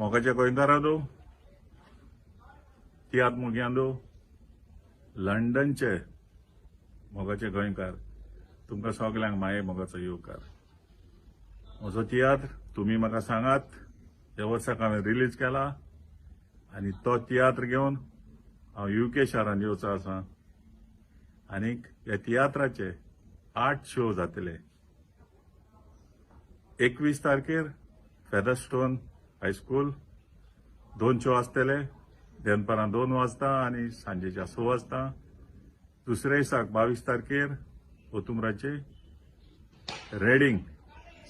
मोगाच्या गोंयकारांनो, तियात्र मोग्यांनो, लंडनचे मोगाचे गोंयकार, तुमकां सगल्यांक माये मोगाचो येवकार. म्हजो तियात्र तुमी म्हाका सांगात ह्या वर्साक हांवें रिलीज केला आनी तो तियात्र घेवन हांव युके शारांत येवचो आसा आनीक ह्या तियात्राचे 8 शो जातले. 21 तारखेर फेदरस्टोन हायस्कूल 2 शो आसतले, दनपारां 2 वाजता आनी सांजेच्या 6 वाजता. दुसऱ्या दिसाक 22 तारखेर ओतुमराचे रेडींग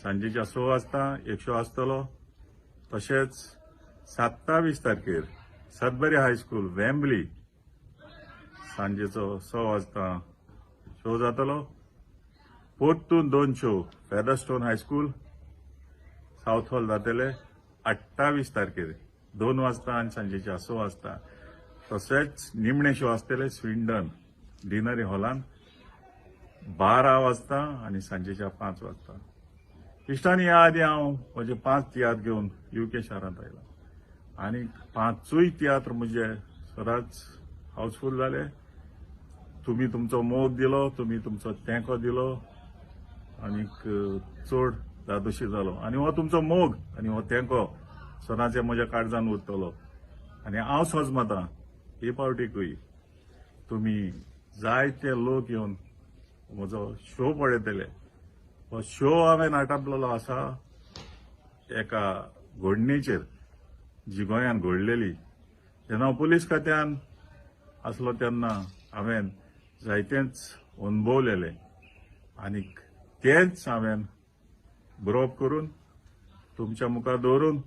सांजेच्या 6 वाजता 1 शो आसतलो. तशेंच 27 तारखेर सदबरी हायस्कूल वेम्बली सांजेचो 6 वाजता शो जातलो. परतून 2 show Featherstone high school Southall जातले 28 तारखेर 2 वाजता आनी सांजेच्या 6 वाजता. तशेंच निमणे शो आसतले स्विंडन डिनरी हॉलान 12 वाजता आनी सांजेच्या 5 वाजता. इश्टांनी, ह्या आदी हांव म्हजे 5 तियात्र घेवन युके शारांत आयला आनी 5 तियात्र म्हजे सदांच हाऊसफूल जाले. तुमी तुमचो मोग दिलो, तुमी तुमचो तेंको दिलो आनीक चड धादोशी जालो आनी हो तुमचो मोग आनी हो तेंको सदांच म्हज्या काळजान उरतलो आनी हांव सोजमता हे पावटीकूय तुमी जायते लोक येवन म्हजो शो पळयतले. हो शो हांवें आटापलेलो आसा एका घडणेचेर जी गोंयांत घडलेली. जेन्ना हांव पुलीस खात्यान आसलो तेन्ना हांवें जायतेंच अणभवलेलें आनीक तेंच हांवें बरोवप करून तुमच्या मुखार दवरून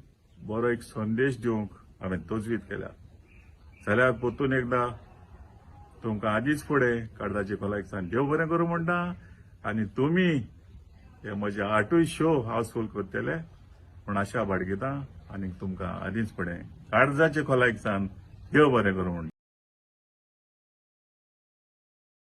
बरो एक संदेश दिवंक हांवें तजवीज केल्या. जाल्यार परतून एकदां तुमकां आदींच फुडें काळजाची खोलायेक देव बरें करूं म्हणटा आनी तुमी हे म्हजे 8 शो हाऊसफूल करतले म्हूण आशा बाळगिता आनी तुमकां आदींच फुडें काळजाचे खोलायेक देव बरें करूं म्हणटा.